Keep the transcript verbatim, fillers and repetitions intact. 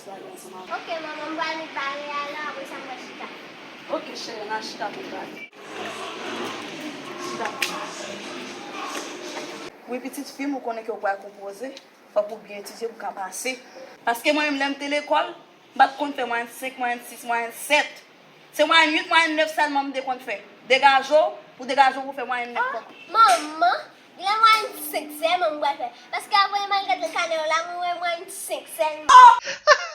Ok, manman, m pral met bagay la, apre sa m pral chita. Ok, cheri, n a chita pou pale. Chita. Wi, pitit fi m, ou konnen ke w pral konpoze. Fòk ou byen etidye pou w ka pase. Paske mwen menm, lè m te lekòl, m pa t konn fè mwayèn senk, mwayèn sis, mwayèn sèt. Se mwayèn uit, mwayèn nèf sèlman m te konn fè. Degaje w, pou degaje w pou fè mwayèn nèf. Manman, gen mwayèn senk sèlman m pral fè. Paske apre m al gade kanè w la, mwen wè mwayèn senk sèlman.